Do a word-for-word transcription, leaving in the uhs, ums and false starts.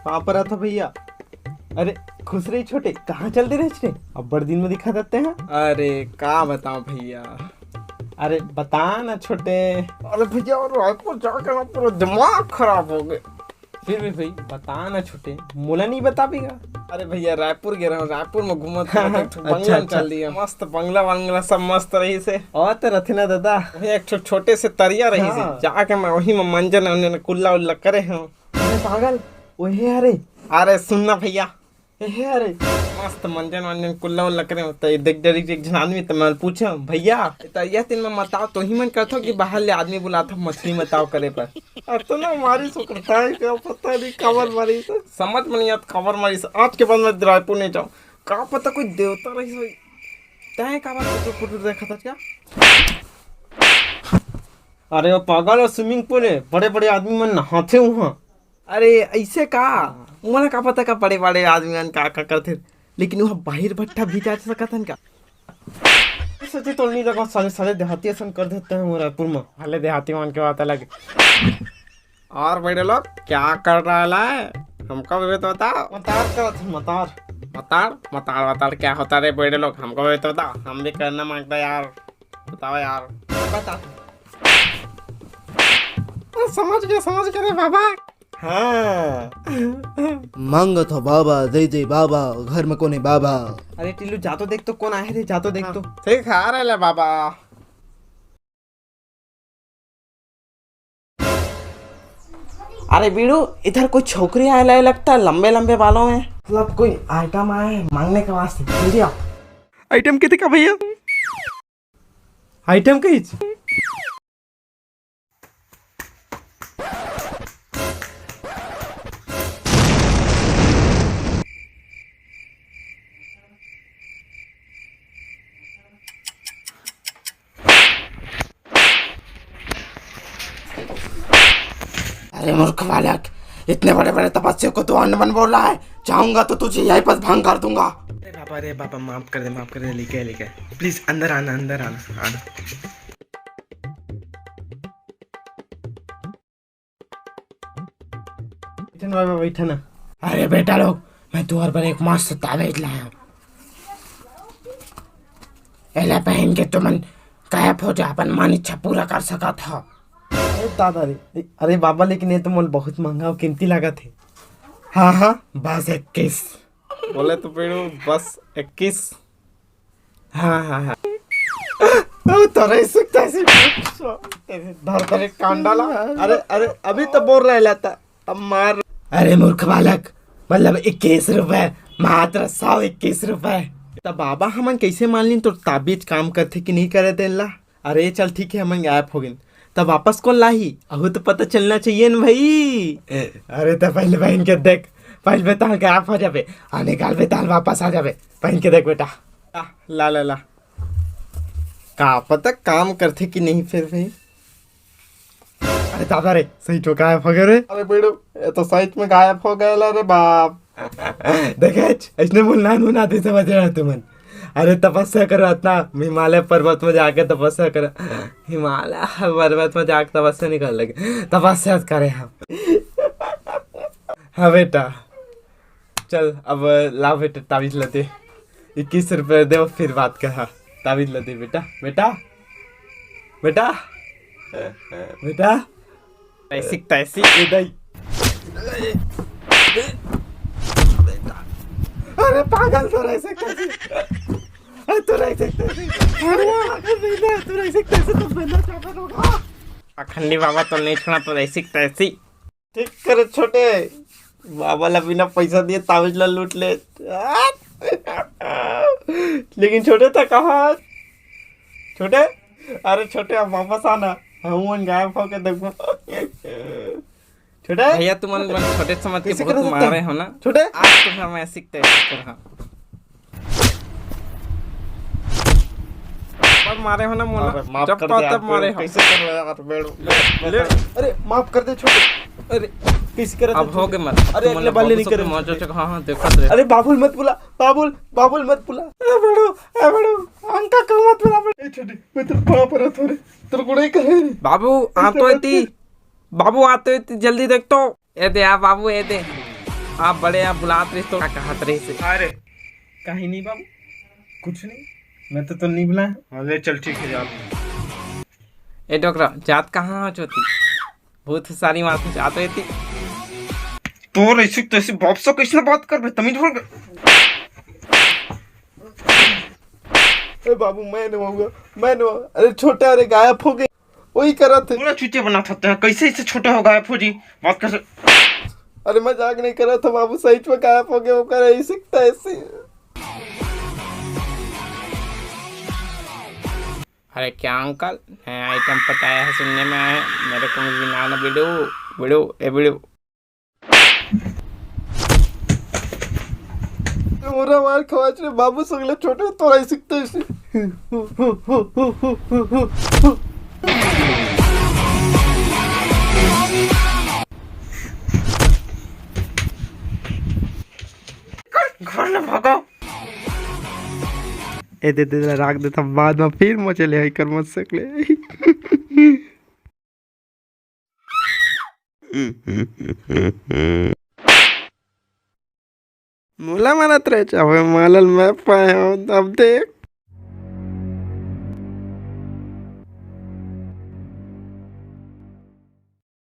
कहाँ पर था भैया? अरे खुश रही छोटे, कहाँ चल दे रहे रे? अब्बड़ दिन में दिखा देते हैं। अरे का बताओ भैया। अरे बता ना छोटे। अरे भैया, रायपुर जाके ना पूरा दिमाग खराब हो गए। फिर भी भाई बता ना छोटे, मोला नहीं बताबेगा। अरे भैया, रायपुर गे रहा, रायपुर में घूमत घूमत एक ठो अच्छा, बंगला अच्छा। चल दिया। मस्त बंगला वंगला सब मस्त रही से। और तो रथे ना दादा। वही एक ठो छोटे से तरिया रही से, हाँ। जाके मैं वही में मंजन उंजन कुल्ला उल्ला करे हूँ। अरे पागल, वही अरे। अरे सुन ना भैया। ए, हे, अरे। मस्त मंजन वंजन कुल्ला उल्ला करे होता है। देख डरी एक झन आदमी, तो मैं पूछा, "भैया, तरिया तीर में मताओ तो ही मन करथो कि बाहर ले आदमी बुलाथो मछली मताओ करे पर।" अब तो ना मारी सुकरता है, क्या पता नहीं काबर मारी से। समझ में नहीं आता काबर मारी से। आज के बाद मैं रायपुर नहीं जाऊँ। का पता कोई देवता रही हो। तैं काबर कुटुर कुटुर देखा था क्या? अरे वो पागल, वो स्विमिंग पूल है, बड़े बड़े आदमी मन नहाथे वहाँ। अरे ऐसे का? मोला का पता का बड़े बड़े आदमी मन का का करथे, लेकिन वह बाहिर भट्ठा भी जा सकत हन का? सोचे तो नहीं लगा, साले साले देहाती असन कर देते हैं वो रायपुर में। भले देहाती मन के बात अलग। और बड़े लोग क्या कर रहा है, हमको भी तो बताओ। मतार करत है, मतार। मतार? मतार वतार क्या होता रे बड़े लोग, हमको भी तो बताओ, हम भी करना मांगता यार, बताओ यार। बता। अरे समझ गया, समझ गया रे बाबा। हाँ। मांगत हो बाबा, जय जय बाबा, घर में कोने बाबा। अरे टिल्लू, जा तो देख तो कौन आए रे, जा तो देख तो। ठीक है, आ रहे ले बाबा। अरे बीड़ू, इधर कोई छोकरी आए लाए लगता है, लंबे लंबे बालों में। मतलब कोई आइटम आए है मांगने के वास्ते, जल्दी आओ। आइटम कितने का भैया? आइटम कहीच। अरे मूर्ख बालक, इतने बड़े बड़े तपस्या को तू अन्न बन बोल रहा है? जाऊंगा तो तुझे यहीं पर भंग कर दूंगा। अरे बाबा, अरे बाबा, माफ कर दे, माफ कर दे, लेके, लेके, प्लीज अंदर आना, अंदर आना, आना। बैठन बाबा, बैठन। अरे बेटा लोग, मैं तुहर बर एक मस्त ताबीज लाया हूँ। एला पहन के तुमन गायब हो जा, अपन मन इच्छा पूरा कर सकत हो। अरे दादा रे, अरे बाबा, लेकिन ये तो मोल बहुत महंगा और कीमती लागत है। हाँ हाँ, बस इक्कीस। बोले तो पेड़ू, बस इक्कीस। हाँ हाँ हाँ। ओ, तोरे सकता है धर तोरे कांडा ला। अरे अरे, अभी तो बोल रहा है लाता, अब मार। अरे मूर्ख बालक, मतलब इक्कीस रुपए, मात्र सौ इक्कीस रुपए। तब बाबा हमन कैसे मान ली तोर ताबीज काम करथे कि नहीं करे तेन ला? अरे चल ठीक है, हमन गायब हो गइन, तब वापस कौन लाही? अहू तो पता चलना चाहिए न भाई। अरे तो पहले पहन के देख, पहले बेताल गायब हो जाबे, आने काल बेताल वापस आ जाबे। पहन के देख बेटा। आ, ला ला ला। का पता काम करथे कि नहीं फिर भाई। अरे दादा रे, सही तो गायब हो गए रे। अरे बेड़ू, ये तो सच में गायब हो गए ला रे बाप। देखे, इसने बोल नान मुना दे समझ रहे हो तुमन। अरे तपस्या करो इतना, हिमालय पर्वत में जाके तपस्या करो। हिमालय पर्वत में जाके तपस्या नहीं कर लगे, तपस्या करे हम। हाँ बेटा, चल अब ला बेटा ताबीज ला दे। इक्कीस रुपये दे, फिर बात कहा। ताबीज ला दे बेटा, बेटा, बेटा, बेटा। ऐसी तैसी। ए दाई। अरे पागल, तो ऐसे कैसे? अरे तो ऐसे कैसे? अरे पागल बेटा, तो ऐसे कैसे तो बंदा चाकर होगा? अखंडी बाबा तो नहीं छोड़ा, तो ऐसी तैसी। ठीक करे छोटे, बाबा ला बिना पैसा दिए ताबीज ला लूट ले। लेकिन छोटे था कहाँ? छोटे, अरे छोटे, अब वापस आना, हम मन गायब होके देखो। छोटे, भैया तुमन मन छोटे समझ के कैसे बहुत करत मारे हता? हो ना। छोटे, आज तो हम ऐसी तैसी कर हाँ। पर मारे हो ना मोला, अरे, माफ जब कर दे पाओ यार, तब मारे हो। कैसे कर रहे हो यार, बेड़ू? ले, ले। अरे, माफ कर दे छोटे। अरे, कैसे कर रहे अब थे हो छोटे? गए मत। अरे, तुमन अगले बार ले नहीं बबू करे सब छोटे। मौजो चक, हाँ, हाँ, देखत रहे। अरे, बाबुल मत बुला, बाबुल, बाबुल मत बुला। ए बेड़ू, ए बेड़ू, अंका को मत बुला बेड़ू। ए छोटे, मैं तेरे पाँव पर हाथ हो रे, तेरे को नहीं कहे। बाबू, आ तो ऐसी बात एती। कर। बाबू, आ तो एती, जल्दी देख तो। ए दे, आ बाबू, ए दे। आप बड़े आप बुलात रहिस तो का कहत रहिस? अरे, कहीं नहीं बाबू, कुछ नहीं, मैं तो, तो नहीं बुलाया। हाँ, ले चल, ठीक है, जा। ए डोकरा, जात कहाँ हो चोती? बहुत सारी मार के जात रहती। तोर ऐसे तैसे बाप से कैसे बात करबे? तमीज भर। ए बाबू, मैं नहीं आऊंगा, मैं नहीं आऊंगा। अरे छोटे, अरे गायब हो गए, वही करत है। पूरा चूतिया बना सकते हैं, कैसे इससे छोटा हो गायब हो जी? बात कर। अरे मजाक नहीं करत था बाबू, सही में गायब हो गए, वो करे ऐसे तैसे। अरे क्या अंकल, नया आइटम पता आया है, सुनने में आया है, मेरे को भी बनाना वीडियो, वीडियो, ए वीडियो। मोरा मार खवाच रे बाबू, सगले छोटे तोरा ही सीखते इसे। घर ले भागो। ए दे दे, राख दे, तब बाद में फिर मचे ले, हई कर मत सकले। मोला मारत रहे, अबे मालल मैं पाए हूँ, अब देख।